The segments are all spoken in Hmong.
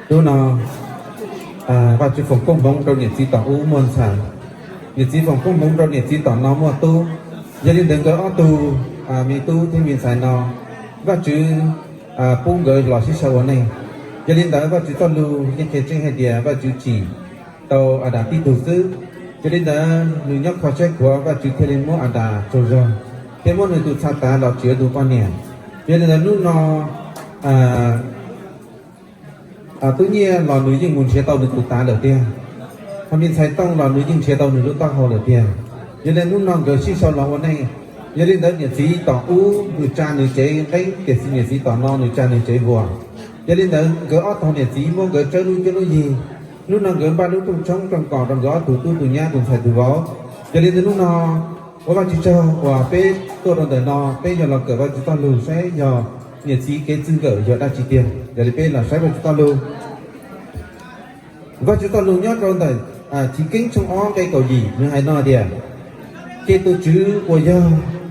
Hnub no Vajtswv foom koob hmoov rau niam txiv tom ub muaj ntxhais, niam txiv foom koob hmoov rau niam txiv tom no muaj tub. Yog li ntawd nkawd ob tug me tub thiab me ntxhais no, Vajtswv pub nkawd los sib sau ua neej. Yog li ntawd Vajtswv txoj lus yeej qhia tseeb hais tias Vajtswv tsim tau Adas tib tug xwb. Yog li ntawd nws nyob kho siab khuav, Vajtswv thiaj li muab Adas tsaug zog thiab muab nws tus txha tav los tsim ua tus poj niam. Yog li ntawd hnub no Tub Nyiaj los nws yeej mus nrhiav tau nws tus tav lawm tiag, ho me ntxhais Tooj los nws yeej nrhiav tau nws lub taub hau lawm tiag. Yog li hnub no nkawd sib sau los ua neej. Yog li ntawd niam txiv tom ub nws tsa nws tsev nqeeb, tiam sis niam txiv tom no nws tsa nws tsev vuas. Yog li ntawd nkawd ob tog niam txiv muab nkawd tsawb lub cuab lub yig. Hnub no nkawd npaj lub rooj tshoob rooj kos rau nkawd ob tug tub tus nyab tus ntxhais tus vauv. Yog li ntawd hnub no ua Vajtswv tsaug uas peb tuaj rau ntawm no, peb yuav los kawm Vajtswv txoj lus saib yog niam txiv kev txwj nkawm yog dab tsi tiag. Yog li peb los saib Vajtswv txoj lus. Vajtswv txoj lus nyob rau ntawm Chiv Keeb tshooj ob nqe kaum yim nws hais no tias, ces tus Tswv uas yog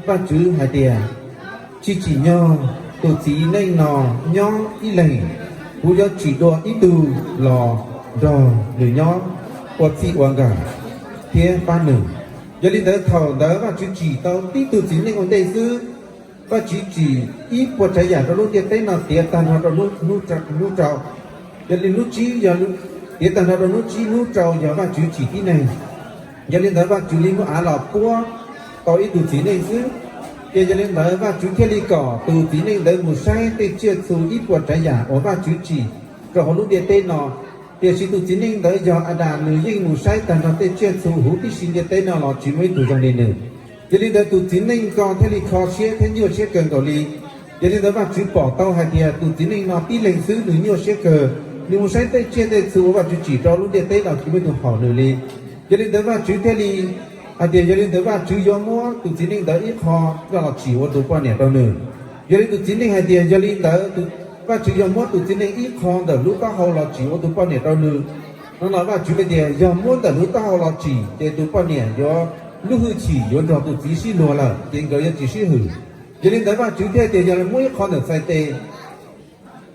Vajtswv hais tias, tsis tsim nyog tus txiv neej no nyob ib leeg, kuv yuav tsim dua ib tug los nrog nws nyob ua txij ua nkawm thiab pab nws. Yog li ntawd thaum ntawd Vajtswv tsim tau tib tug txiv neej ua ntej xwb. Vajtswv tsim ib puas tsav yam rau lub ntiaj teb no tiav tag nrho rau hnub rau. Yog li hnub tsib, tiav tag nrho rau hnub tsib, hnub rau yog Vajtswv tsim tib neeg. Yog li ntawd Vajtswv li muab av los puab tau ib tug txiv neej xwb. Ces yog li ntawd Vajtswv thiaj li kom tus txiv neej ntawd mus saib tej tsiaj txhu ib puas tsav yam uas Vajtswv tsim rau hauv lub ntiaj teb no. Tiam sis tus txiv neej ntawd yog Adas, nws yeej mus saib tag nrho tej tsiaj txhu huv tib si ntiaj teb no los tsis muaj ib tug zoo li nws. Yog li ntawd tus txiv neej ko thiaj li kho siab thiab nyuaj siab kawg nkaus li. Yog li ntawd Vajtswv pom tau hais tias tus txiv neej no tib leeg xwb nws nyuaj siab kawg, nws mus saib tej tsiaj tej txhu uas Vajtswv tsim rau lub ntiaj teb los tsis muaj ib tug haum nws li. Yog li ntawd Vajtswv thiaj li hais tias yog li ntawd Vajtswv yuav muab tus txiv neej ntawd ib qho coj los tsim ua tus poj niam rau nws. Yog li tus txiv neej hais tias yog li ntawd Vajtswv yog muab tus txiv neej ib qho ntawm lub taub hau los tsim ua tus poj niam rau nws. No los Vajtswv hais tias yog muab ntawm lub taub hau los tsim ces tus poj niam yuav lub hwj chim yuav nrog tus txiv sib luag lawm ces nkawd yuav tsis sib hwm. Yog li ntawd Vajtswv thiaj tias yog muab ib qho ntawm txhais tes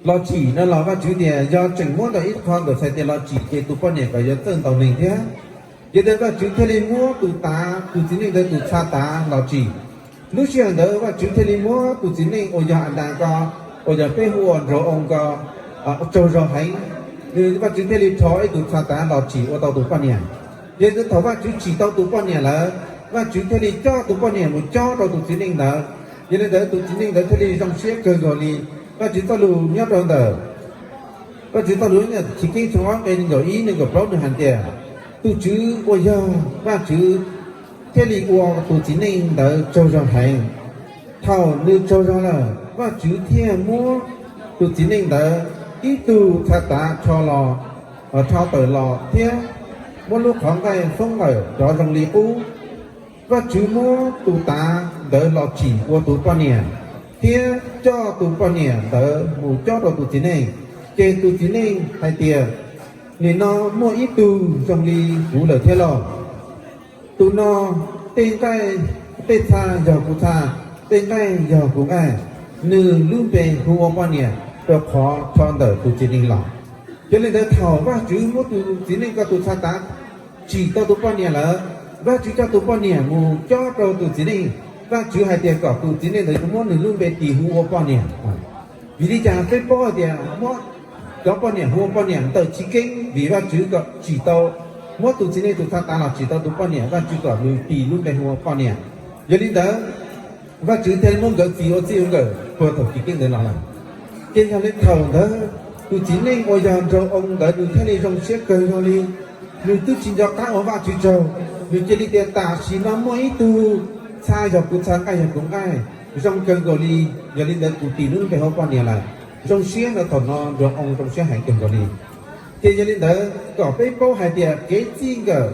los tsim no los Vajtswv tias yog tseem muab ntawm ib qho ntawm txhais tes los tsim ces tus poj niam kom yuav txawj ntaus neeg thiab. Yog li ntawd Vajtswv thiaj li muab tus tav, tus txiv neej ntawd tus txha tav los tsim. Lub sij hawm ntawd Vajtswv thiaj li muab tus txiv neej uas yog Adas ko, uas yog peb hu ua nraug oo ko, tsaug zog heev. Nws Vajtswv thiaj li rho ib tug txha tav los tsim ua tau tus poj niam. Yog li ntawd thaum Vajtswv tsim tau tus poj niam lawm, Vajtswv thiaj li coj tus poj niam mus cob rau tus txiv neej ntawd. Yog li ntawd tus txiv neej ntawd thiaj li zoo siab kawg nkaus li. Vajtswv txoj lus nyob rau ntawm Vajtswv txoj lus Chiv Keeb tshooj ob nqe nees nkaum ib nees nkaum plaub nws hais tias, tus Tswv uas yog Vajtswv thiaj li ua tus txiv neej ntawd tsaug zog heev. Thaum nws tsaug zog lawm, Vajtswv thiaj muab tus txiv neej ntawd ib tug txha tav rho los, rho tawm los thiab muab lub qhov nqaij foob lawm rov zoo li qub. Vajtswv muab tus tav ntawd los tsim ua tus poj niam, thiab coj tus poj niam ntawd mus cob rau tus txiv neej, ces tus txiv neej hais tias, nim no muaj ib tug zoo li kuv lawm thiab lauj. Tus no tej nqaij, tej txha yog kuv txha, tej nqaij yog kuv nqaij. Nws lub npe hu ua poj niam, rau qhov rho ntawm tus txiv neej los. Yog li ntawd thaum Vajtswv muab tus txiv neej ko tus txha tav tsim tau tus poj niam lawm, Vajtswv coj tus poj niam mus cob rau tus txiv neej. Vajtswv hais tias kom tus txiv neej ntawd yuav muab nws lub npe tis hu ua poj niam. Vim li cas peb paub hais tias muab cov poj niam hu ua poj niam? Ntawm Chiv Keeb vim Vajtswv kom tsim tau, muab tus txiv neej tus txha tav los tsim tau tus poj niam, Vajtswv kom nws tis lub npe hu ua poj niam. Yog li ntawd Vajtswv thiaj muab nkawd txis ua txij ua nkawm puag thaum Chiv Keeb ntawd los lawm. Ces yog li thaum ntawd tus txiv neej uas yog nraug oo ntawd nws thiaj li zoo siab kawg nkaus li. Nws twb tsis nco qab ua Vajtswv tsaug, nws cia li tias tam sim no muaj ib tug txha yog kuv txha, nqaij yog kuv nqaij, zoo kawg nkaus li. Yog li ntawd kuv tis nws lub npe hu ua poj niam lawm. Zoo siab ntawd thaum no nraug oo zoo siab heev kawg nkaus li. Ces yog li ntawd kom peb paub hais tias kev txij nkawm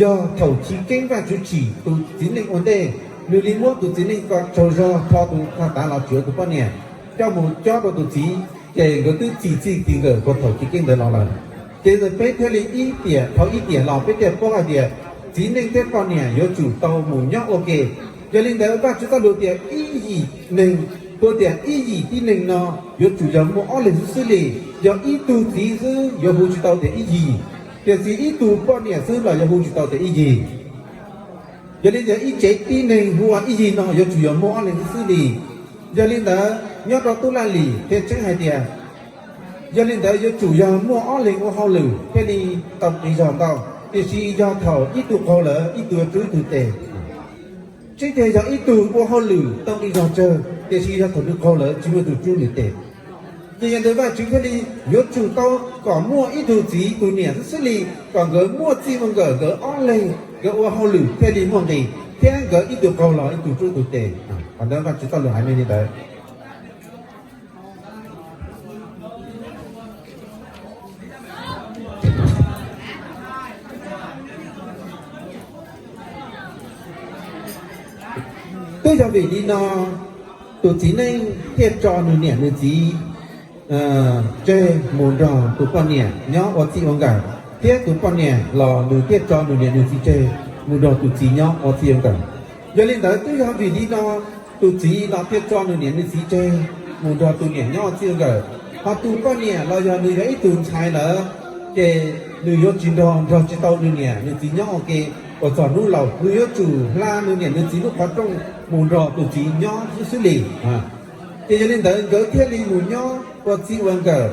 yog thaum Chiv Keeb Vajtswv tsim tus txiv neej ua ntej, nws li muab tus txiv neej ko tsaug zog rho tus txha tav los tsim ua tus poj niam, coj mus cob rau tus txiv, ces nkawd twb txis txij txij nkawm puag thaum Chiv Keeb ntawd los lawm. Ces ntawd peb thiaj li ib tiam dhau ib tiam los peb thiaj paub hais tias txiv neej thiab poj niam yuav tsum tau mus nyob ua ke. Yog li ntawd Vajtswv txoj lus tias ib yim neeg, puas tias ib yim tib neeg no yuav tsum yog muaj ob leeg xwb xwb li. Yog ib tug txiv xwb yuav hu tsis tau tias ib yig, tiam sis ib tug poj niam xwb los yuav hu tsis tau tias ib yig. Yog li ntawd ib tsev tib neeg hu ua ib yig no yuav tsum yog muaj ob leeg xwb xwb li. Yog li ntawd nyob rau tub laj lim thiaj tseeb hais tias, yog li ntawd yuav tsum yog muaj ob leeg ua hauj lwm thiaj li tau qis zog ntau, tiam sis yog thaum ib tug qaug lawm ib tug yuav rub ib tug tes. Tseeb tiag yog ib tug ua hauj lwm tau qis zog tsawg, tiam sis yog thaum nws qaug lawm tsis muaj tus rub nws tes. Ces yog ntawd Vajtswv thiaj li yuav tsum tau kom muaj ib tug txiv tus niam xwb xwb li, kom nkawd muaj txij ua nkawm nkawd ob leeg, nkawd ua hauj lwm thiaj li muaj nqis, thiab nkawd ib tug qaug los ib tug rub tus tes. Qhov ntawd Vajtswv txoj lus hais li ntawd. Twb yog vim li no, tus txiv neej thiaj tso nws niam nws txiv tseg mus nrog tus poj niam nyob ua txij ua nkawm, thiab tus poj niam los nws thiaj tso nws niam nws txiv tseg mus nrog tus txiv nyob ua txij ua nkawm. Yog li ntawd twb yog vim li no, tus txiv los thiaj tso nws niam nws txiv tseg mus nrog tus niam nyob ua txij ua nkawm. Ho tus poj niam los yog nws yog ib tug ntxhais lawm, ces nws yuav tsis nrog, nrog tsis tau nws niam nws txiv nyob ua ke uas txog hnub laus, nws yuav tsum hla nws niam nws txiv lub qhov rooj mus nrog tus txiv nyob xwb xwb li. Ces yog li ntawd nkawd thiaj li mus nyob ua txij ua nkawm.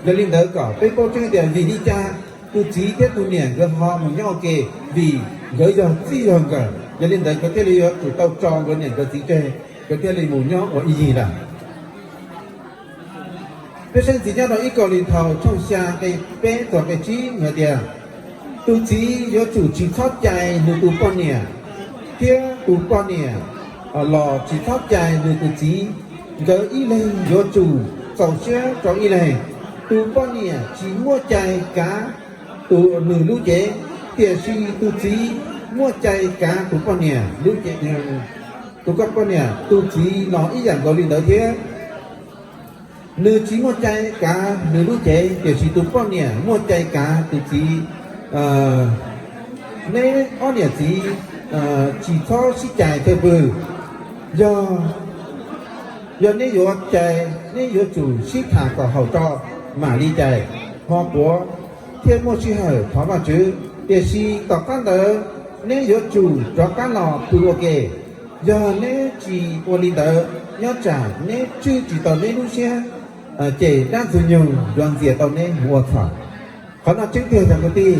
Yog li ntawd kom peb paub tseeb tias vim li cas tus txiv thiab tus niam nkawd ho mus nyob ua ke, vim nkawd yog txij yog nkawm. Yog li ntawd nkawd thiaj li yuav tsum tau tso nkawd niam nkawd txiv tseg, nkawd thiaj li mus nyob ua ib yig lawm. Peb saib ntxiv nyob rau ib Kauleethaus tshooj xya nqe peb txog nqe tsib hais tias, tus txiv yuav tsum tsis txhob cais nws tus poj niam, thiab tus poj niam los tsis txhob cais nws tus txiv. Nkawd ib leeg yuav tsum txaus siab rau ib leeg. Tus poj niam tsis muaj cai kav tus nws lub cev, tiam sis tus txiv muaj cai kav tus poj niam lub cev. Tus poj niam, tus txiv los ib yam nkaus li ntawd thiab. Nws tsis muaj cai kav nws lub cev, tiam sis tus poj niam muaj cai kav tus txiv. Neb ob niam txiv tsis txhob sib cais chaw pw. Yog, yog neb yuav cais, neb yuav tsum sib tham kom haum tso mam li cais, hmo puav thiaj muaj sij hawm thov Vajtswv. Tiam sis tom qab ntawd neb yuav tsum rov qab los pw ua ke. Yog neb tsis ua li ntawd, nyob tsam neb tswj tsis tau neb lub siab, ces dab ntxwg nyoog yuav ntxias tau neb mus ua txhaum. Qhov no tseeb tiag cov kwv tij,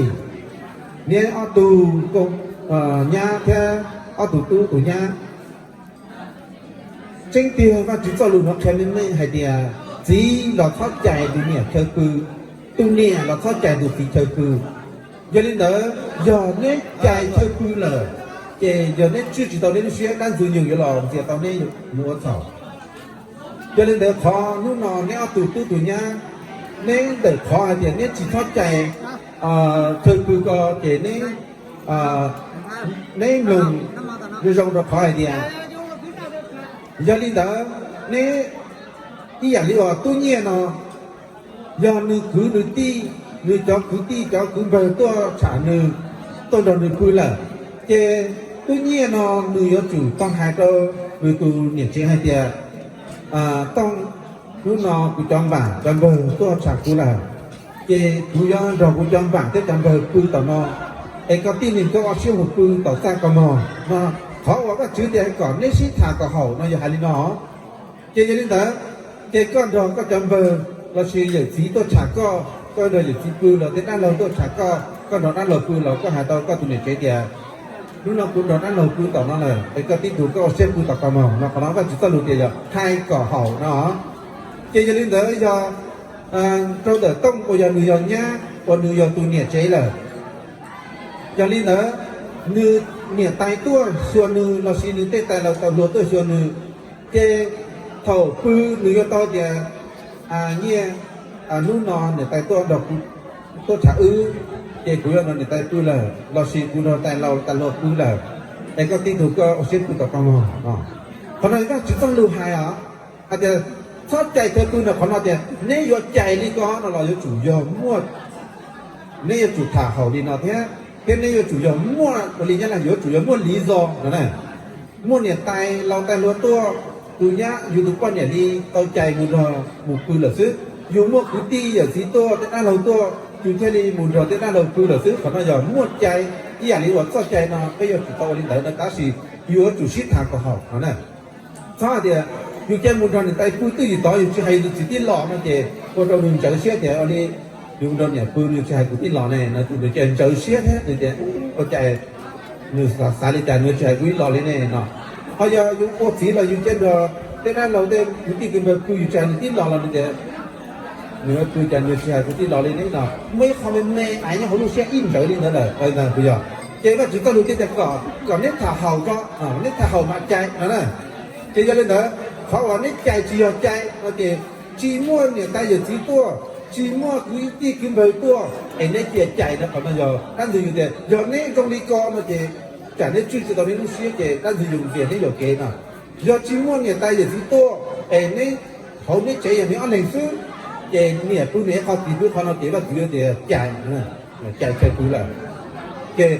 niaj ob tug nyab thiab ob tug tub tus nyab. Tseeb tiag Vajtswv txoj lus no qhia meej meej hais tias txiv los txhob cais tus niam chaw pw, tus niam los txhob cais tus txiv chaw pw. Yog li ntawd, yog neb cais chaw pw lawm, ces yog neb tswj tsis tau neb lub siab, dab ntxwg nyoog yuav los ntxias tau neb mus ua txhaum. Yog li ntawd qhov hnub no neb ob tug tub tus nyab, neb ntawm qhov hais tias neb tsis txhob cais chaw pw ko ces neb, neb mloog zoo zoo rau qhov hais tias, yog li ntawd neb ib yam li uas Tub Nyiaj no, yog nws kwv nws tij, nws cov kwv tij cov kwv npawg tuaj tsham nws, tuaj nrog nws pw lawm, ces Tub Nyiaj no nws yuav tsum tau hais rau nws tus niam tsev hais tias, Tooj, hnub no kuv cov npam cov npawg tuaj tsham kuv lawm, ces kuv yuav nrog kuv cov npam thiab cov npawg pw tom no, es koj tij neeg koj ua siab mus pw tom txaj kaus mog no. Qhov uas Vajtswv tias kom neb sib tham kom haum no yog hais li no. Ces yog li ntawd, ces koj nrog koj cov npawg lossis yawm txiv tuaj tsham koj, koj nrog yawm txiv pw los tej dab laug tuaj tsham koj, koj nrog dab laug pw los koj hais tau koj tus niam tsev tias, hnub no kuv nrog dab laug pw tom no lawm es koj tib tug koj ua siab pw tom kaus mog no. Qhov no Vajtswv txoj lus tias yog hais kom haum no. Ces yog li ntawd yog rau ntawm Tooj uas yog nws yog nyab uas nws yog tus niam tsev lawm. Yog li ntawd, nws niam tais tuaj xyuas nws lossis nws tej tais laus tais hluas tuaj xyuas nws, ces thaum pw nws yuav tau tias, Nyiaj, hnub no niam tais tuaj nrog kuv, tuaj tsham wb, ces kuv yuav nrog niam tais pw lawm lossis kuv nrog tais laus tais hluas pw lawm, es koj tib tug koj ua siab pw tom kaus mog no. Qhov no Vajtswv txoj lus hais os, hais tias txhob cais chaw pw no, qhov no tias neb yuav cais li ko no los yuav tsum yog muaj, neb yuav tsum tham haum li no thiab, thiab neb yuav tsum yog muaj ua li nyab laj yuav tsum yog muaj li zos no na. Muaj niam tais laus tais hluas tuaj, tus nyab yus tus poj niam li tau cais mus nrog mus pw lawm xwb. yus muaj kwv tij yawm txiv tuaj, tej dab laug tuaj, yus thiaj li mus nrog tej dab laug pw lawm xwb. Qhov no yog muaj cai, ib yam li uas txoj cai no peb yuav tsum tau ua li ntawd no, tab sis yus yuav tsum sib tham kom haum no na. Txhob hais tias yus cia mus nrog niam tais pw twj ywm tod, yus tsis hais yus tus txiv tij los no ces ua rau nws ntxhov siab tias ua li yus nrog niam pw nws tsis hais kuv tij los ne no, nws cia ntxhov siab thiab nws tias ua cas nws xav li cas nws tsis hais kuv tij los li ne no. Ho yog yus ua txiv los yus cia nrog tej dab laug tej kwv tij kwv npawg pw yus tsis hais nws tij los los nws tias nws pw cas nws tsis hais kuv tij los li ne no. Muaj ib qho me me aiv nyob hauv lub siab ib ntawd li ntawd lawm, yog. Ces Vajtswv txoj lus thiaj tias kom neb tham haum tso, neb tham haum mam cai no na. Ces yog li ntawd qhov uas neb cais tsis yog cai no ces tsis muaj niam tais yawm txiv tuaj, tsis muaj kwv tij kwv npawg tuaj es neb cia cais no, qhov no yog dab ntxwg yus tias yog neb zoo li ko no ces tsam neb tswj tsis tau neb lub siab ces dab ntxwg yus ntxias neb yuam kev no. Yog tsis muaj niam tais yawm txiv tuaj es neb hauv neb tsev yog neb ob leeg xwb ces niam pw niam ib qho txiv pw qhov no ces Vajtswv tias cais, cais chaw pw lawm. Ces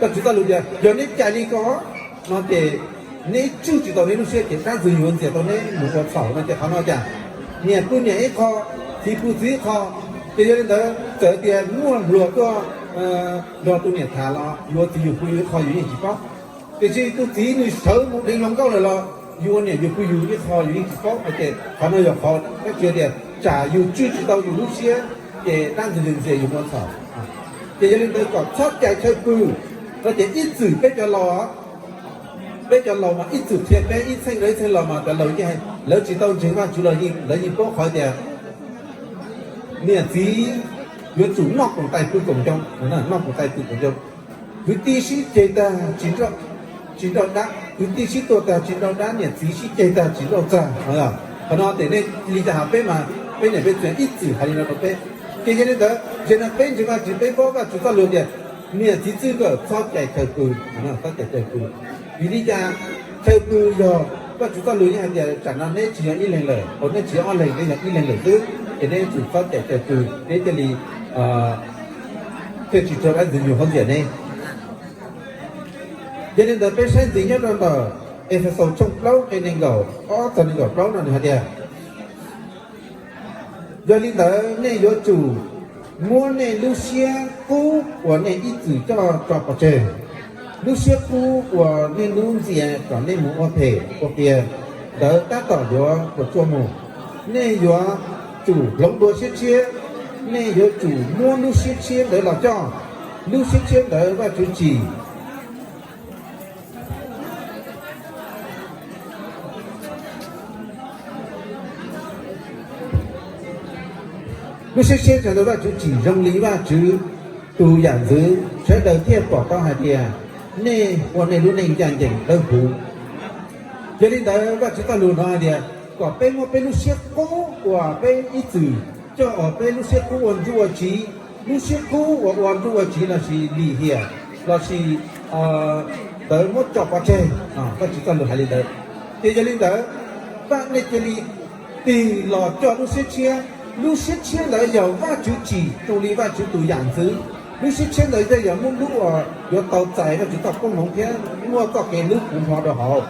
Vajtswv txoj lus tias yog neb cais li ko no ces neb tswj tsis tau neb lub siab ces dab ntxwg yus ntxias tau neb mus ua txhaum no ces qhov no cas niam pw niam ib qho, txiv pw txiv ib qho. Ces yog li ntawd txawm tias muaj hluas tuaj nrog tus niam tham los yus ua txiv yus pw yus ib qho yus yeej tsis paub. Tiam sis tus txiv nws sawv mus dheev hluas nkauj lawm los yus ua niam yus pw yus ib qho yus yeej tsis paub no ces qhov no yog qhov dab tsi tias tsam yus tswj tsis tau yus lub siab ces dab ntxwg yus ntxias yus mus ua txhaum. Ces yog li ntawd kom txhob cais chaw pw no ces ib txwm peb cov laus, peb cov laus mas ib txwm qhia peb ib txheej rau ib txheej los mas cov laus yeej, lawv tsis tau ntseeg Vajtswv los yeej, lawv yeej paub qhov tias niam txiv yuav tsum noj koom tais pw koom ncoo, noj koom tais pw koom ncoo. Kwv tij sib ceg tag tsis nrauj dab, kwv tij sib tua tag tsis nrauj dab, niam txiv sib ceg tag tsis nrauj txag. Qhov no ces nej li cas hais peb mas peb niam peb txiv ib txwm hais li no rau peb. Ces yog li ntawd, yog no peb ntseeg Vajtswv peb paub Vajtswv txoj lus tias niam txiv txij nkawm txhob cais chaw pw, txhob cais chaw pw. Vim li cas? Chaw pw yog Vajtswv txoj lus yeej hais tias tsam no neb tsis yog ib leeg lawm, neb tsis yog ob leeg, neb yog ib leeg lawm xwb, ces neb yuav tsum txhob cais chaw pw, neb thiaj li thiaj tsis raug dab ntxwg nyoog hauv ntxias neb. Yog li ntawd peb saib ntxiv nyob rau ntawm Efexaus tshooj plaub nqe nees nkaum ob txog nees nkaum plaub no nws hais tias, yog li ntawd nej yuav tsum muab nej lub siab qub uas nej ib txwm coj tso pov tseg, lub siab qub uas nej hnub ntxias kom nej mus ua phem ua qias ntawd tab tom yuav puas tsuaj mus. Nej yuav tsum hloov dua siab tshiab, nej yuav tsum muab lub siab tshiab ntawd los coj, lub siab tshiab ntawd Vajtswv tsim. Lub siab tshiab ntawd Vajtswv tsim zoo li Vajtswv tus yam ntxwv, sawv daws thiaj pom tau hais tias nej ua nej lub neej ncaj ncees dawb huv. Yog li ntawd Vajtswv txoj lus no hais tias kom peb muab peb lub siab qub uas peb ib txwm coj, uas peb lub siab qub ua nruj ua tsiv, lub siab qub uas ua nruj ua tsiv lossis lim hiam lossis ntawd muab tso pov tseg. Vajtswv txoj lus hais li ntawd. Ces yog li ntawd, nej cia li tig los coj lub siab tshiab. Lub siab tshiab ntawd yog Vajtswv tsim zoo li Vajtswv tus yam ntxwv. Lub siab tshiab ntawd thiaj yog muaj lub uas yuav tau txais Vajtswv txoj koob hmoov thiab muaj txoj kev hlub puv npo rau hauv.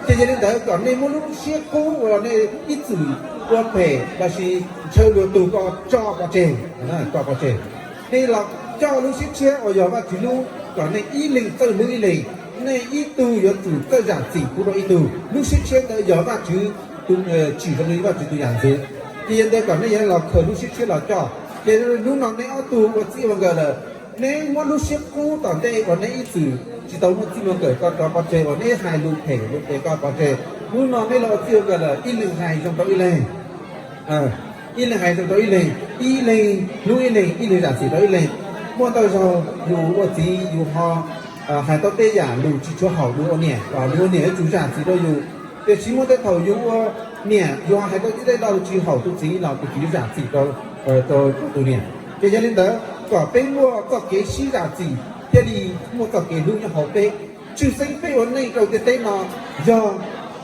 Ces yog li ntawd kom nej muab lub siab qub uas nej ib txwm ua phem lossis ntshaw luag tug ko tso pov tseg, tso pov tseg. Nej los coj lub siab tshiab uas yog Vajtswv hlub kom nej ib leeg txawj hlub ib leeg, nej ib tug yuav tsum txawj zam txim pub rau ib tug. Lub siab tshiab ntawd yog Vajtswv tsim zoo li Vajtswv tus yam ntxwv. Ces yog ntawd kom nej yuav los khaws lub siab tshiab los coj. Ces hnub no nej ob tug ua txij ua nkawm lawm, neb muab lub siab qub tom ntej uas neb ib txwm tsis tau muaj txij muaj nkawm ko rov pov tseg, uas neb hais lus phem lus phem ko pov tseg. Hnub no neb los ua txij ua nkawm lawm, ib leeg hais zoo rau ib leeg, ib leeg hais zoo rau ib leeg, ib leeg hlub ib leeg, ib leeg zam txim rau ib leeg. Muaj ntau zaug yus ua txiv yus ho hais tau tej yam lus tsis tshua haum yus ua niam, yus ua niam yuav tsum zam txim rau yus. Tiam sis muaj tej thaum yus ua niam yus ho hais tau tej lo lus tsis haum tus txiv los tus txiv zam txim rau tus niam. Ces yog li ntawd kom peb muaj txoj kev sib zam txim thiaj li muaj txoj kev hlub nyob hauv peb. Tshwj xeeb peb ua neej rau ntiaj teb no, yog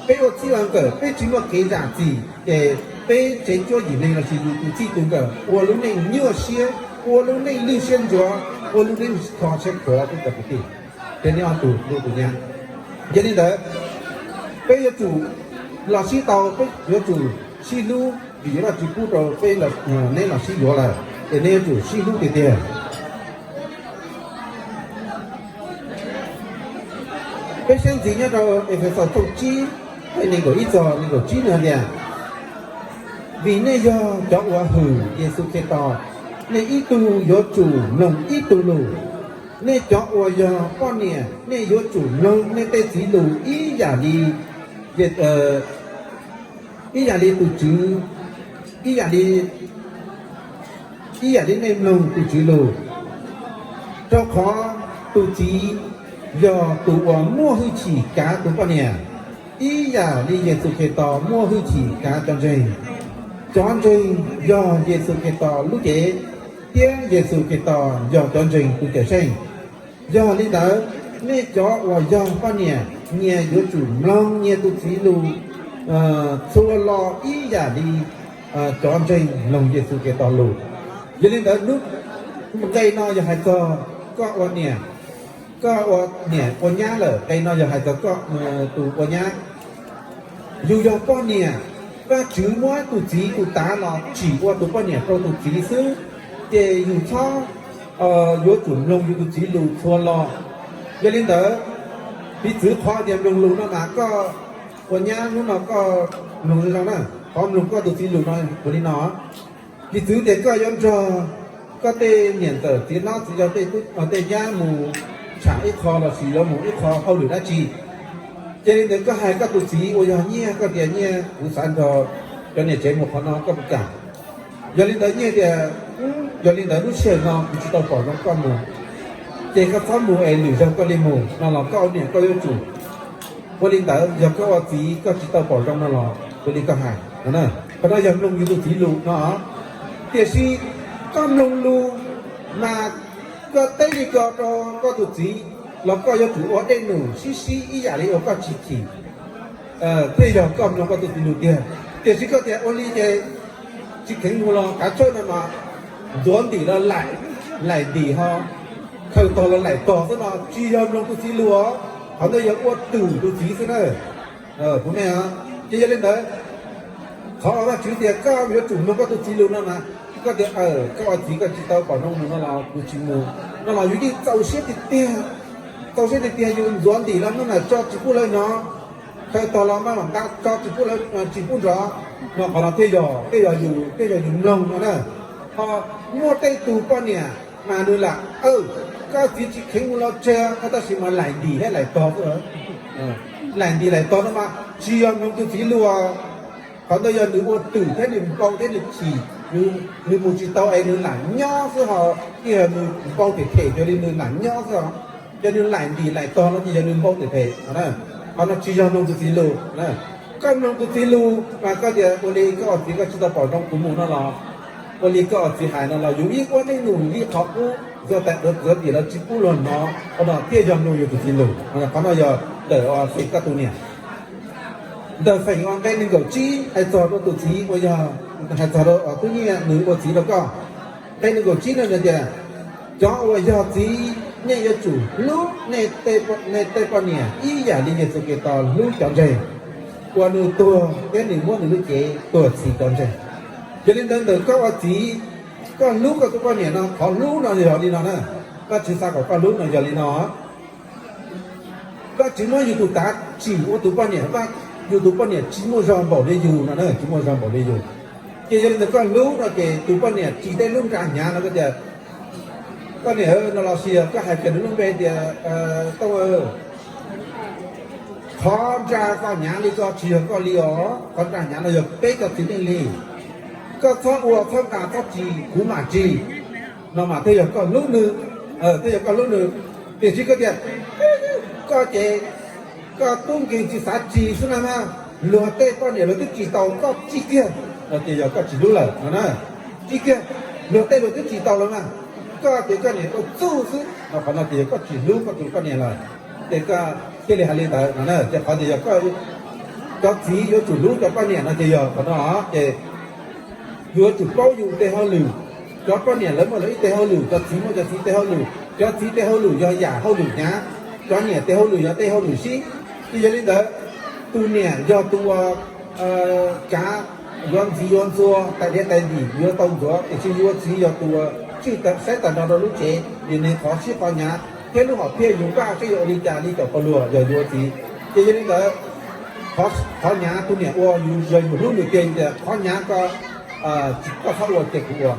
peb ua txij ua nkawm peb tsis muaj kev zam txim ces peb tsev cuab yim neeg lossis yus tus txij tus nkawm ua lub neej nyuaj siab, ua lub neej lwj siab ntsuav, ua lub neej kho siab khuav peb cov kwv tij, ces neb ob tug tus nyab. Yog li ntawd, peb yuav tsum los sib tau, peb yuav tsum sib hlub, Vim yuav tsis pub rau peb, neb los sib yuav lawm, ces neb yuav tsum sib hlub tiag tiag. Peb saib ntxiv nyob rau Efexus tshooj tsib, nees nkaum ib txog nees nkaum tsib no tias, vim nej yog cov uas hwm Yexus Khetos, nej ib tug yuav tsum mloog ib tug lus. Nej cov uas yog poj niam, nej yuav tsum mloog nej tej txiv lus ib yam li, ib yam li tus Tswv, ib yam li, ib yam li nej mloog tus Tswv lus. Rau qhov tus txiv yog tus uas muaj hwj chim kav tus poj niam, ib yam li Yexus Khetos muaj hwj chim kav cov ntseeg. Cov ntseeg yog Yexus Khetos lub cev, thiab Yexus Khetos yog cov ntseeg tus cawm seej. Yog li ntawd, nej cov uas yog poj niam, nyias yuav tsum mloog nyias tus txiv lus txhua lo ib yam li cov ntseeg mloog Yexus Khetos lus. Yog li ntawd, lub nqe no yog hais txog koj ua niam, koj ua niam ua nyab lawm, nqe no yog hais txog koj tus ua nyab. Yus yog poj niam, Vajtswv muab tus txiv tus tav los tsim ua tus poj niam rau tus txiv xwb, ces yus txhob yuav tsum mloog yus tus txiv lus txhua lo. Yog li ntawd, piv txwv qhov tias mloog lus no mas koj ua nyab hnub no koj mloog zoo zoo na, qhov mloog koj tus txiv lus no ua li no. Piv txwv tias koj yuav nrog koj tej niam ntxawm txiv hlob txiv yau tej nyab mus tsham ib qho lossis yuav mus ib qho hauj lwm dab tsi, ces li ntawd koj hais koj tus txiv uas yog Nyiaj, koj tias Nyiaj, kuv xav nrog cov niam tsev mus qhov no, koj puas kam? Yog li ntawd Nyiaj tias, yog li ntawd lub sij hawm no kuv tsis tau pom zoo koj mus, ces koj txhob mus es lwm zaug koj li mus no los koj ua niam koj yuav tsum ua li ntawd. Yog koj ua txiv koj tsis tau pom zoo no los ua li koj hais. Qhov no yog mloog yus tus txiv lus no. Tiam sis koj mloog lus mas koj teb li ko rau koj tus txiv los koj yuav tsum ua dej num sib sib ib yam li uas koj tsis chim, thiaj yog koj mloog koj tus txiv lus tiag. Tiam sis koj tias ua li ces tsis kheev mus los kav tsawj no mas ntxuav ntim los laim, laim ntim ho khaws tog los laim tog xwb no tsis yog mloog tus txiv lus os. Qhov ntawd yog ua twm tus txiv xwb na. Kuv me, ces yog li ntawd, qhov uas Vajtswv tias koj yuav tsum mloog koj tus txiv lus no mas, koj tias koj ua txiv koj tsis tau pom zoo mus no los kuv tsis mus no los yus yeej txaus siab tiag tiag, txaus siab tiag tiag yus ntxuav ntim los hnub no tso tsis pub lawv hnov, khaws tog los maj mam nqa tso tsis pub lawv, tsis pub nrov, no qhov no thiaj yog, thiaj yog yus, thiaj yog yus mloog no na. Ho muaj tej tug poj niam mas nws lam, koj txiv tsis kheev mus los tseg no tab sis mas laim ntim thiab laim tog xwb. Laim ntim laim tog no mas tsis yog mloog tus txiv lus. Qhov ntawd yog nws ua twm thiab nws npau thiab nws chim, nws mus tsis tau es nws lam nyob xwb ho, yog nws npau them them yog li nws lam nyob xwb os. Yog nws laim ntim laim tog no ces yog nws npau them them. Qhov no tsis yog mloog tus txiv lus. Koj mloog tus txiv lus mas koj tias ua li koj ua txiv koj tsis tau pom zoo kuv mus no los, ua li koj ua txiv hais no los yus yeej ua dej num li qhov qub ntxuav tais ntxuav tais los tsis pub luag hnov, qhov no thiaj yog mloog yus tus txiv lus. Qhov no yog ntawm feem koj tus niam. Ntawm feem uas nqe nees nkaum tsib hais txog rau tus txiv uas yog, hais txog rau tub Nyiaj nws ua txiv rau koj. Nqe nees nkaum tsib no nws tias, cov uas yog txiv, nej yuav tsum hlub nej tej poj niam ib yam li Yexus Khetos hlub cov ntseeg, uas nws tuag thiab nws muab nws lub cev tuag txhiv cov ntseeg. Yog li ntawd ntawm koj ua txiv, koj hlub koj tus poj niam no, qhov hlub no yog li no na. Vajtswv xav kom koj hlub no yog li no. Vajtswv muab yus tus tav tsim ua tus poj niam, yus tus poj niam tsis muaj zog npaum li yus no, tsis muaj zog npaum li yus. Ces yog li ntawd koj hlub no ces tus poj niam tsis tej lub nra hnyav no koj tias, koj niam no los sis koj hais kiag nws lub npe tias, Tooj, qhov nra koj hnyav li ko tsis yog koj li os, qhov nra hnyav no yog peb cov txiv neej li. Koj txhob ua txhob nqa txhob tsis, kuv mam tsis, no mas thiaj yog koj hlub nws, thiaj yog koj hlub nws. Tiam sis koj tias, koj ces koj tub nkeeg tsis xav tsis xwb na, luag tej poj niam luag twb tsis tau koj tsis kiag, no ces yog koj tsis hlub lawm no na. Tsis kiag, luag tej luag twb tsis tau lawm mas, koj ces koj niam ua txuj xwb no, qhov no ces yog koj tsis hlub koj tus poj niam lawm. Ces koj thiaj li hais li ntawd no na, ces qhov tias yog cov txiv yuav tsum hlub cov poj niam no ces yog qhov no ces yuav tsum paub yus tej hauj lwm. Cov poj niam lawv muaj lawv ib teg hauj lwm, cov txiv muaj cov txiv teg hauj lwm. Cov txiv teg hauj lwm yog yam hauj lwm hnyav, cov niam teg hauj lwm yog tej hauj lwm sib. Ces yog li ntawd, tus niam yog tus uas kav yuav ntxiv yuav ntxuag, tais diav tais dim yuav tau ntxuav, tiam sis yus ua txiv yog tus tswj saib tag nrho rau lub tsev, yus niag qhov sib qhov hnyav thiab lub hom phiaj yus npaj seb yuav ua li cas li cov pog luag yog yus ua txiv. Ces yog li ntawd, qhov hnyav tus niam ua yus yog yus hlub nws tiag tias qhov hnyav koj, koj txhob ua ces kuv ua.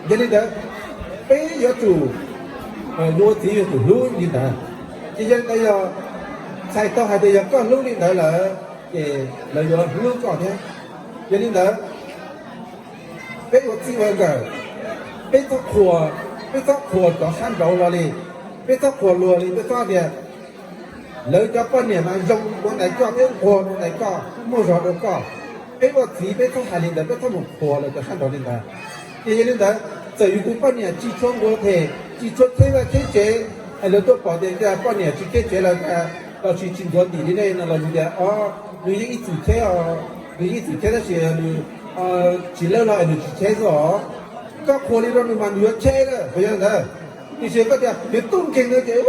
Yog li ntawd, peb yuav tsum, yus ua txiv yuav tsum hlub li ntawd. Ces yog li ntawd yog txhais tau hais tias yog koj hlub li ntawd lawm, ces lawv yuav hlub koj thiab. Yog li ntawd, peb ua txij ua nkawm, peb txhob qhuas, peb txhob qhuas cov sab nraud hlo li, peb txhob qhuas luag li, peb txhob tias lawv cov poj niam mas zoo dua ntais koj thiab nquag dua ntais koj, muaj zog dua koj. Peb ua txiv peb txhob hais li ntawd, peb txhob mus qhuas lawv cov sab nraud li ntawd. Ces yog li ntawd, txawm yus tus poj niam tsis tshua nquag phem, tsis tshua cheb vaj cheb tsev, es lawv tuaj pom tias cas poj niam tsis cheb tsev los cas, los tsis tsis ntxuav ntim li nej no los yus tias o, nws yeej ib txwm cheb os, nws yeej ib txwm cheb tab sis nws tsis lawb los es nws tsis cheb xwb os. Koj qhuas li rau nws mas nws yuav cheb lawm, puas yog ntawd? Tiam sis koj tias nws tub nkeeg no ces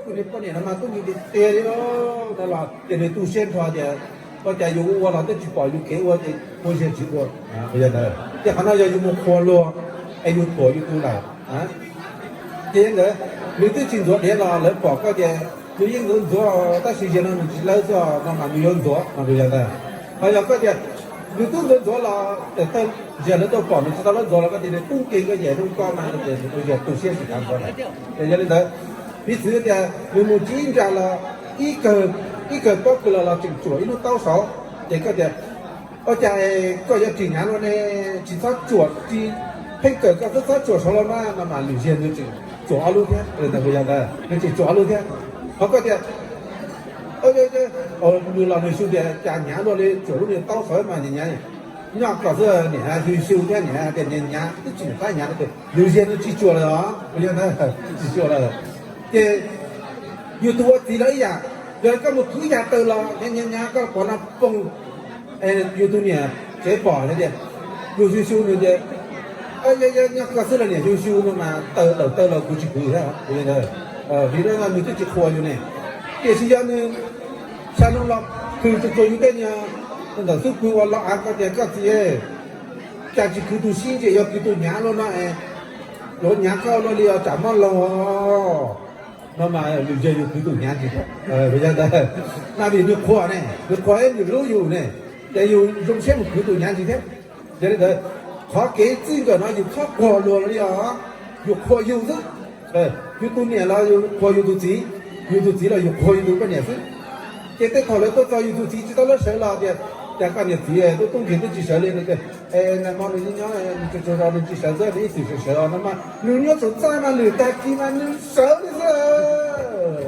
kuv niag poj niam no mas tub nkeeg tiag tiag li no los ces nws tu siab nrho tias ua cas yus ua los twb tsis pom yus kev ua ces ua ziag tsis ua. Ces qhov no yog yus mus qhuas luag es yus thuam yus tus lawm. Ces yog ntawd, nws twb tsis ntxuav diav los lawv pom koj tias nws yeej ntxuav ntxuav tab sis ziag no nws tsis lawb xwb no mas nws yuav ntxuav no yog ntawd. Ho yog koj tias nws twb ntxuav ntxuav los tawm tawg ziag lawv tuaj pom nws tsis tau lawb ntxuav los koj tias nws tub nkeeg koj ces hnub koj mas no ces nws ua ziag tu siab tsis kav ntxuav lawm. Ces yog li ntawd, piv txwv tias nws mus tsiv ib nra los ib kawg, ib kawg pob kws los los tseem tsuam ib lub taub saud, ces koj tias ua cas koj yuav tsis hnyav luaj ne, tsis txhob tsuam, tsis pheej kawm koj twb txhob tsuam saud los mas no mas lwm ziag nws tseem tsuam ob lub thiab, yog ntawd, nws tseem tsuam ob lub thiab. Ho koj tias nws los nws xyu tias cas hnyav luaj li tsuam lub niag taub saud mas hnyav hnyav, nyob kom xwb niam xyu xyu thiab niam tias hnyav hnyav twb tsis niam tab hnyav no ces lwm ziag nws tsis tsuam lawm os, yog ntawd tsis tsuam lawm. Ces yus tus ua txiv los ib yam, yog koj mus khwv yam taws los hnyav hnyav hnyav koj pom no poob, yus tus niam tsev pom tias yus xyu xyu nws tias nyob koj xwb los niam xyu xyu no mas taws tawm taws los kuv tsis khwv thiab, vim nws twb tsis qhuas yus ne. Tiam sis yog nws xya no los khwv tsuas tsuas yus tej niag ntawm xub pwg uas los av koj tias koj txiv, cas tsis khwv tus sib ntsia yuav khwv tus hnyav luaj no es, yuav hnyav koj luaj li os tsam mob laug no mas lwm zaug yus khwv tus hnyav ntsis thiab. Yog ntawd, mas vim nws qhuas ne, nws qhuas es nws hlub yus ne, ces yus zoo siab mus khwv tus hnyav ntsis thiab. Yog li ntawd, qhov kev txij nkawm no yus txhob qhuas luag li os. Yus qhuas yus xwb. Yus tus niam los yus qhuas yus tus txiv, yus tus txiv los yus qhuas yus tus poj niam xwb. Ces tej thaum lawv tuaj txog yus tus txiv tsis tau lawb sawv los tias, cas koj niam txiv tub tub nkeeg twb tsis sawv li no tias, nag hmo nws nyob nyob nws tsaug tsaug zog nws tsis sawv xwb, nws ib txwm sawv sawv os no mas nws nyob txog txaj mas lwm tag kis mas nws sawv li xwb.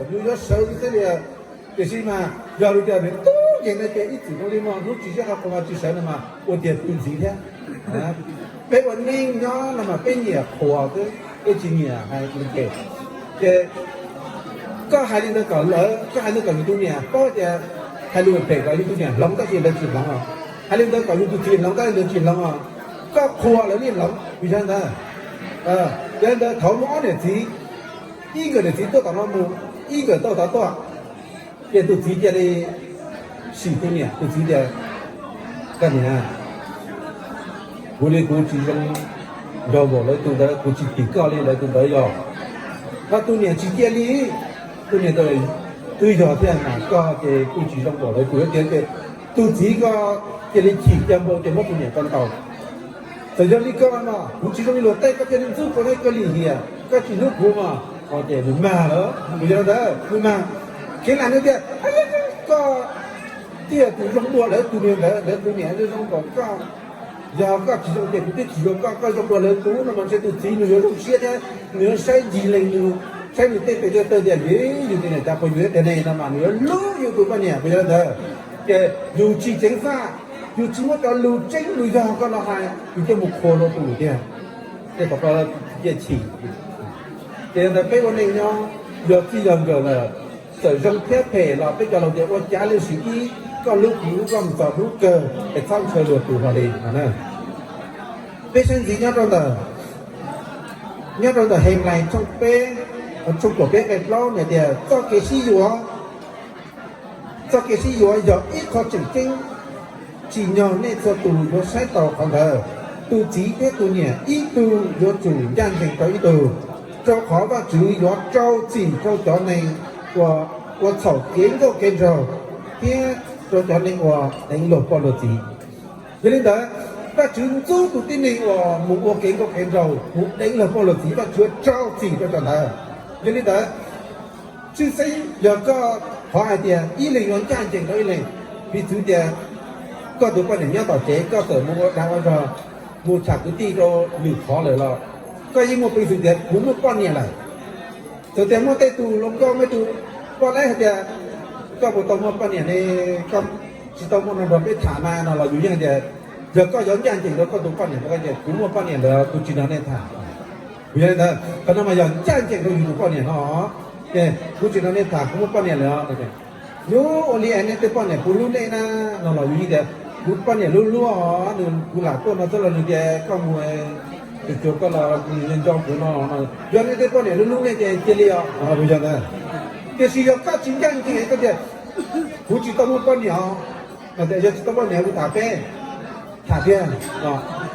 Nws yuav sawv li xwb li. Tiam sis mas yog li tias nws tub nkeeg no ces ib txwm zoo li no hnub tsis zeb qhov qhuas mas tsis sawv no mas ua tiag pw ntxiv thiab. Peb ua neej nyob no mas peb nyiam qhuas xwb, peb tsis nyiam hais li ces. Ces koj hais li ntawd kom lawv, koj hais li ntawd kom yus tus niam paub tias hais lus phem kom yus tus niam hloov tab sis lawv tsis hloov os. Hais li ntawd kom yus tus txiv hloov tab sis lawv tsis hloov os. Koj qhuas lawv yeej hloov, vim yog ntawd, yog li ntawd thaum muaj ob niam txiv, ib nkawm niam txiv tuaj tom no mus, ib nkawm tuaj tom no tuaj, ces tus txiv cia li sim tus niam, tus txiv tias, koj niam, kuv li kuv tsis zoo nraug npaum lawv tus ntawd, kuv tsis tim koj li lawv tus ntawd yog. Ho tus niam tsis cia li, tus niam tias, twb yog thiab mas koj ces kuj tsis zoo npaum lawv tus thiab ces tus txiv ko cia li chim cia npau ces muab tus niam tso ntaus. Txawm yog li ko no kuv tsis zoo li luag tej, koj cia li ntxub kuv thiab koj lim hiam, koj tsis hlub kuv mas, ces nws mag lawm, nws yog ntawd nws mag. Kev lam nws tias, koj tiag tus zoo dua lawv tus niag ntawd, lawv tus niam zoo npaum koj. Yog koj tsis zoo ces kuv twb tsis yuav koj, koj zoo dua lawv tus no mas ntshe tus txiv nws yuav zoo siab thiab nws yuav saib ncig leej nws, saib nws tej tes tej taw tias, yus tus niam cas puas yus thiab tiag ne no mas nws yuav hlub yus tus poj niam puas yog ntawd. Ces yus tsis ceev faj, yus tsis muab cov lus tseeb lus yog koj los hais, yus coj mus qhuas luag tus tiag. Ces tom ko cia chim. Ces yog ntawd peb ua neej nyob, yog txij yog nkawm lawm, txawm zoo thiab phem los peb cov laus tias ua cav lwm sim ib, koj hlub kuv hlub koj mus txog hnub kawg es txhob ntshaw luag tus hlo li no na. Peb saib ntxiv nyob rau ntawm, nyob rau ntawm Henplais tshooj peb, tshooj kaum peb nqe plaub nws tias txoj kev sib yuav, txoj kev sib yuav yog ib qho tseem ceeb, Tsim nyog nej txhua tus yuav saib taus qhov ntawd, tus txiv thiab tus niam ib tug yuav tsum ncaj ncees rau ib tug, rau qhov Vajtswv yuav rau txim rau cov neeg uas ua txhaum kev nkauj kev nraug thiab rau cov neeg uas deev luag poj luag txiv. Yog li ntawd, Vajtswv ntxub tus tib neeg uas mus ua kev nkauj kev nraug, mus deev luag poj luag txiv, Vajtswv rau txim rau cov ntawd. Yog li ntawd, tshwj xeeb yog koj qhov hais tias ib leeg yuav ncaj ncees rau ib leeg, piv txwv tias koj tus poj niam nyob tom tsev, koj txawm mus ua dag ua zog, mus tham kwv tij rau lwm qhov lawm los koj yeej muaj peev xwm tias kuv muaj poj niam lawm. Txawm tias muaj tej tus hluas nkauj, muaj tus poj laib hais tias koj puas tau muaj poj niam ne, koj tsis tau muaj no nrog peb tham na no los yus yeej hais tias, yog koj yuav ncaj ncees rau koj tus poj niam, koj tias kuv muaj poj niam lawm, kuv tsis nrog nej tham. Kuv yog li ntawd, qhov no mas yog ncaj ncees rau yus tus poj niam no, kuv tsis nrog nej tham, kuv muaj poj niam lawm. Yus ua li es nej tej poj niam puas hlub nej na no los yus yeej tias kuv poj niam hlub hlub os, nws kuv lam tuaj no xwb los nws tias koj mus, tsuas tsuas koj los nco kuv no. Yog nej tej poj niam hlub hlub nej ces cia li os, puas yog ntawd? Tiam sis yog koj tsis ncaj ncees koj tias kuv tsis tau muaj poj niam os, yog tsis tau poj niam kuv tham peb, tham tiag,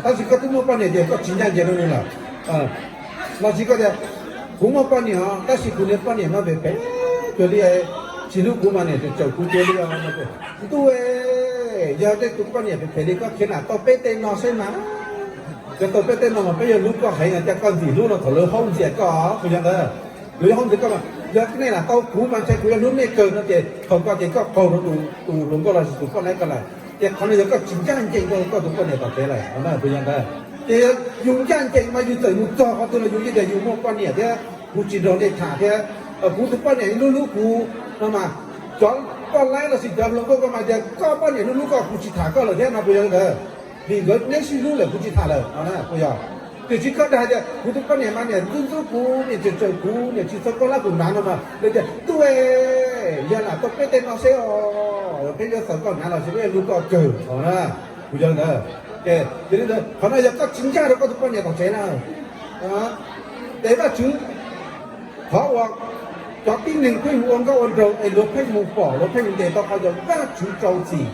tab sis koj twb muaj poj niam ces koj tsis ncaj ncees rau nws lawm. Los sis koj tias kuv muaj poj niam os, tab sis kuv niag poj niam mas phem phem cuag li, tsis hlub kuv mas niam tseem tsawm kuv cuag li os. Ntuj, yog tej tus poj niam phem phem li koj khiav lam tau peb tej no saib mas. Yog tau peb tej no mas peb yuav hlub koj heev, cas koj ntxim hlub no thaum lawv haub ntxias koj, puas yog ntawd? Lawv yuav haub ntxias koj mas yog nej lam tau kuv mas ntshai kuv yuav hlub nej kawg no ces thaum koj ces koj qaug rau tus hluas nkauj los sis tus poj laib ko lawm. Ces qhov no yog koj tsis ncaj ncees rau koj tus poj niam tom tsev lawm, puas yog ntawd? Ces yus ncaj ncees mas yus txawm mus txog qhov twg los yus yeej tias yus muaj poj niam thiab kuv tsis nrog nej tham thiab, kuv tus poj niam hlub hlub kuv no mas. Cov poj laib los sis cov hluas nkauj ko mas tias koj poj niam hlub hlub koj, kuv tsis tham koj lawm thiab no, puas yog li ntawd? Vim nkawd neb sib hlub lawm kuv tsis tham lawm no, puas yog? Tiam sis koj dag tias kuv tus poj niam mas niam ntxub ntxub kuv, niam tsawm tsawm kuv, niam tsis txhawb koj lab kuv hnav no mas lawv tias ntuj, yog lam tau peb tej no seb os, peb yuav txhawb koj hnav los sis peb yuav hlub koj kawg os na, puas yog li ntawd? Yog li ntawd qhov no yog koj tsis ncaj rau koj tus poj niam tom tsev na. Ces Vajtswv, qhov uas cov tib neeg pheej mus ua nkauj ua nraug es luag pheej mus pom, luag pheej mus ntes tau qhov yog Vajtswv rau txim,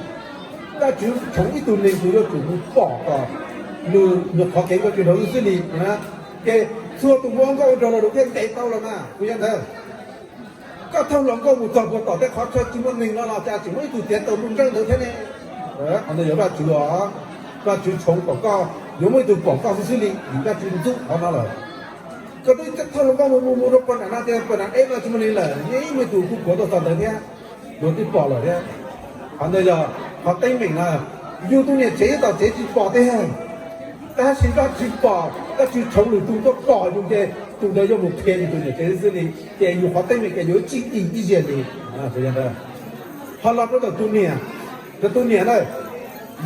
Vajtswv tshoov ib tug neeg tus yuav tsum mus pom kom nws nyuam qhuav kev nkauj kev nraug xwb li. Ces txhua tus mus ua nkauj ua nraug los luag thiaj ntes tau los mas, puas yog ntawd? Koj thauj hluas nkauj mus txog puag tom tej qhov chaw tsis muaj neeg no los cas tseem muaj ib tug txiav taws nruj nreej ntawd thiab ne? Qhov ntawd yog Vajtswv os. Vajtswv tshoov kom koj yuav muaj ib tug pom koj xwb xwb li, vim Vajtswv ntxub qhov no lawm. Koj twb thauj hluas nkauj mus mus mus rau puag nram no tias puag nram deb no tsis muaj neeg lawm, yeej muaj ib tug kuj puav tuaj txog ntawd thiab, luag twb pom lawm thiab. Qhov ntawd yog qhov teeb meem na. Yus tus niam tsev tom tsev tsis pom tiag, tab sis Vajtswv pom, Vajtswv tshoov lwm tus tuaj pom yus ces tus ntawd yuav mus qhia yus tus niam tsev xwb li, ces yus qhov teeb meem ces yuav tsis dim ib zaug li. Ho los rau ntawm tus niam, tus niam na,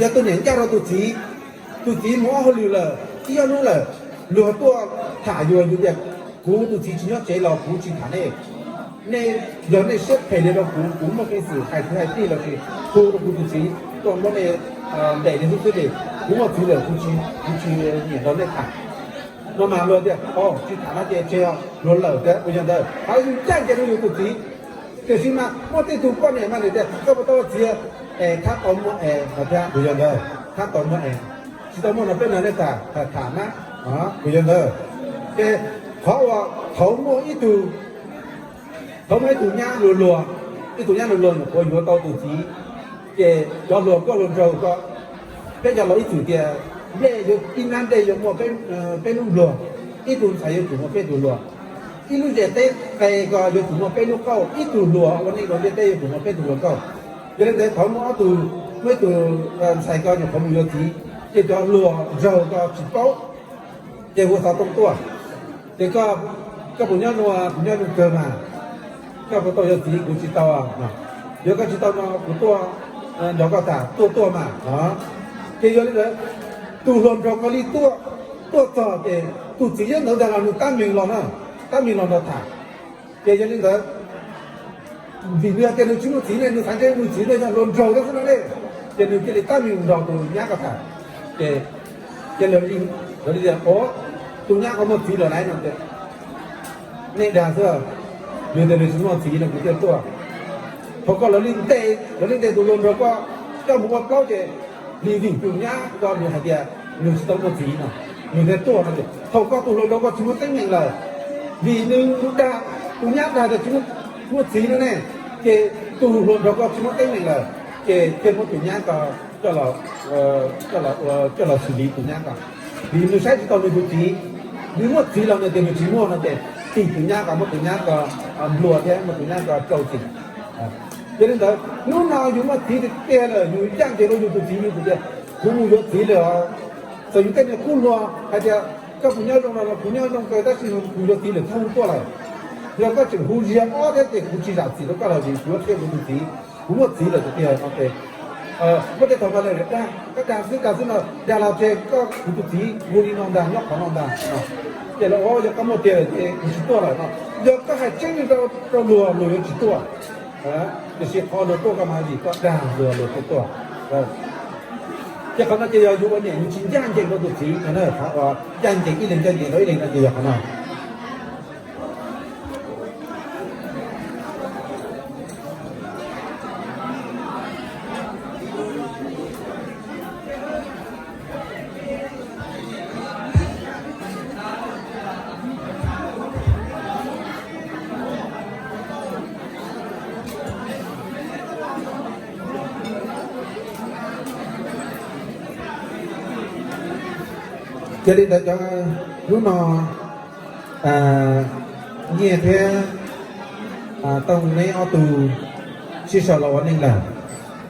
yog tus niam ncaj rau tus txiv, tus txiv mus ua hauj lwm lawm ib ob hnub lawm, luag tuaj tham yus, yus tias kuv tus txiv tsis nyob tsev los kuv tsis tham nej. Nej, yog nej siab phem li rau kuv, kuv muaj peev xwm hais kwv hais tij los sis hu rau kuv tus txiv tuaj muab nej ntes li xwb xwb li. Kuv muaj txiv lawm, kuv tsis, kuv tsis nyiam nrog nej tham. No mas luag tias tsis tham no ces tseg, luag lawm thiab, puas yog ntawd? Qhov yus ncaj ncees rau yus tus txiv, tiam sis mas muaj tej tug poj niam mas nws tias koj puas tau ua txiv es thab tau muaj es no thiab, puas yog ntawd? Thab tau muaj es, tsis tau muaj no peb nrog nej tham, tham na, puas yog ntawd? Ces qhov uas thaum muaj ib tug, thaum muaj ib tug nyab luag luag, ib tug nyab luag luag nyuam qhuav yuav tau tus txiv, ces cov hluas nkauj hluas nraug ko, peb cov laus ib txwm tias nplej yuav, ib hnab nplej yuav muaj peb lub npluag, ib tug ntxhais yuav tsum muaj peb tug hluas, ib lub zes teb qe ko yuav tsum muaj peb lub qauj, ib tug hluas ua neej rau ntiaj teb yuav tsum muaj peb tug hluas nkauj. Yog li ntawd thaum muaj ob tug, muaj ib tug ntxhais ko nyuam qhuav mus yuav txiv, ces cov hluas nraug ko tsis paub, ces hu xov tooj tuaj, ces koj, koj puas nyob nua? Kuv nyob nua kawg mas. Koj puas tau yuav txiv? Kuv tsis tau. Yog koj tsis tau no kuv tuaj nrog koj tham, tuaj tuaj mas. Ces yog li ntawd, tus hluas nraug ko li tuaj, tuaj txog ces tus txiv nyob ntawd ntag los nws tab meeg los na, tab meeg los nrog tham. Ces yog li ntawd, vim nws hais tias nws tsis muaj txiv ne, nws xav ntshe nws txiv no yog hluas nraug thiab xwb no ne, ces nws cia li tab meeg nrog tus nyab ko tham. Ces, ces lawv li tias, o, tus nyab ko muaj txiv lawm lauj no tias, nej dag xwb, nws tias nws tsis muaj txiv no kuv thiaj tuaj. Thaum ko lawv li ntes, lawv li ntes tus hluas nraug ko coj mus ua plaub ces Vim, vim tus nyab ko nws hais tias nws tsis tau muaj txiv no, nws thiaj tuaj no ces thaum koj tus hluas nraug ko tsis muaj teeb meem lawm, vim nws dag, tus nyab dag tias tsis muaj txiv no ne, ces tus hluas nraug ko tsis muaj teeb meem lawm, ces thiaj muab tus nyab ko coj los, coj los, coj los xws li tus nyab ko. Vim nws saib tsis taus nws tus txiv, nws muaj txiv los nws tias nws tsis muaj no ces tim tus nyab ko, muab tus nyab ko nplua thiab muab tus nyab ko rau txim. Yog li ntawd hnub no yus muaj txiv tiag tiag lawm, yus ncaj ncees rau yus tus txiv, yus tias kuv mus yuav txiv lawm os. Txawm yus tej niag qub hluas hais tias koj puas nyob zoo no los kuv nyob zoo kawg tab sis kuv yuav txiv lawm, txhob hu tuaj lawm. Yog koj tseem hu ziag ob thiab ces kuv tsis zam txim rau koj lawm vim kuv yuav qhia kuv tus txiv, kuv muaj txiv lawm tiag tiag no ces muaj tej thaum mas lawv dag, koj dag xwb dag xwb no, dag los ces koj kuv tus txiv hu li no ntag, nyob qhov no ntag no. Ces lawv ua yog koj muaj tiag lawm ces kuv tsis tuaj lawm no. Yog koj hais tseeb li rau luag, luag yuav tsis tuaj. Tiam sis qhov luag tuaj koj mas vim koj dag luag, luag thiaj tuaj. Ces qhov no ces yog yus ua niam yus tsis ncaj ncees rau tus txiv no, qhov uas ncaj ncees ib leeg ncaj ncees rau ib leeg no ces yog qhov no. Yog li ntawd cov, hnub no Nyiaj thiab Tooj neb ob tug sib sau los ua neej lawm.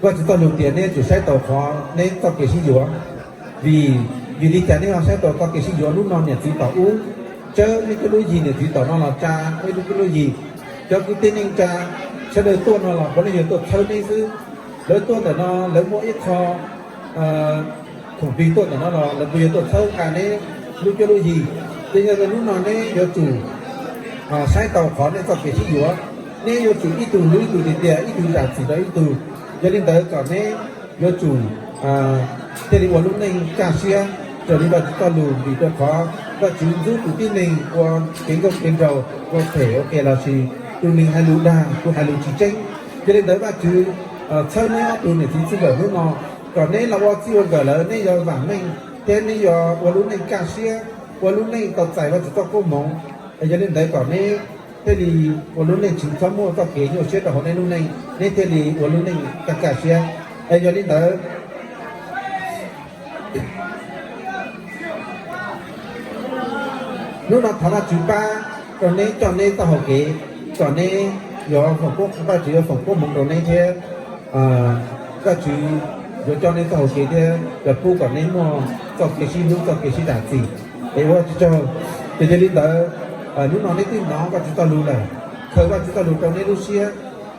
Vaj tswv txoj lus tias neb yuav tsum saib taus qhov neb txoj kev sib yuav. Vim, vim li cas neb ho saib taus txoj kev sib yuav? Hnub no niam txiv tom ub, tsawb neb cov lub yig, niam txiv tom no los tsa neb cov lub yig. Cov kwv tij neej tsa sawv daws tuaj no los puav leej yog tuaj txhawb neb xwb. Lawv tuaj ntawm no lawv muaj ib qho khoom plig tuaj ntawm no los lawv kuj yog tuaj txhawb nqa neb lub cuab lub yig. Ces yog li hnub no neb yuav tsum saib taus qhov neb txoj kev sib yuav. Neb yuav tsum ib tug hlub ib tug tiag tiag, ib tug zam txim rau ib tug. Yog li ntawd kom neb yuav tsum thiaj li ua lub neej kaj siab raws li Vaj tswv txoj lus, vim rau qhov Vaj tswv ntxub tus tib neeg ua kev nkauj kev nraug, ua phem ua ke lossis tus neeg hais lus dag, tus hais lus tsis tseeb. Yog li ntawd Vaj tswv txhawb neb ob tug niam txiv txij nkawm hnub no kom neb los ua txij ua nkawm lawm neb yuav vam meej thiab neb yuav ua lub neej kaj siab, ua lub neej tau txais Vaj tswv txoj koob hmoov. Yog li ntawd kom neb thiaj li ua lub neej tsis txhob muaj txoj kev nyuaj siab rau hauv neb lub neej, neb thiaj li ua lub neej kaj kaj siab. Yog li ntawd hnub no thov Vaj tswv pab rau neb, coj neb txoj hau kev, kom neb yuav foom koob, Vaj tswv yuav foom koob hmoov rau neb thiab Vaj tswv yuav coj neb txoj hau kev thiab yuav pub kom neb muaj txoj kev sib hlub, txoj kev sib zam txim. Es ua tsaug. Ces yog li ntawd hnub no neb twb hnov Vaj tswv txoj lus lawm, khaws Vaj tswv txoj lus rau neb lub siab,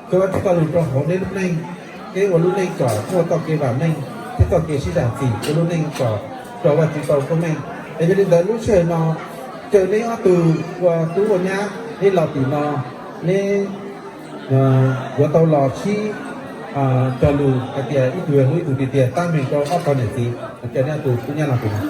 khaws Vaj tswv txoj lus rau hauv neb lub neej, neb ua lub neej kom muaj txoj kev vam meej thiab txoj kev sib zam txim, ua lub neej kom rau Vaj tswv tau koob meej. Es yog li ntawd lub sij hawm no caw neb ob tug ua tub ua nyab, neb los tim no, neb yuav tau los sib cog lus hais tias ib tug hlub ib tug tiag tiag, tab meeg rau ob tog niam txiv. Caw neb ob tug tub nyab los tim no.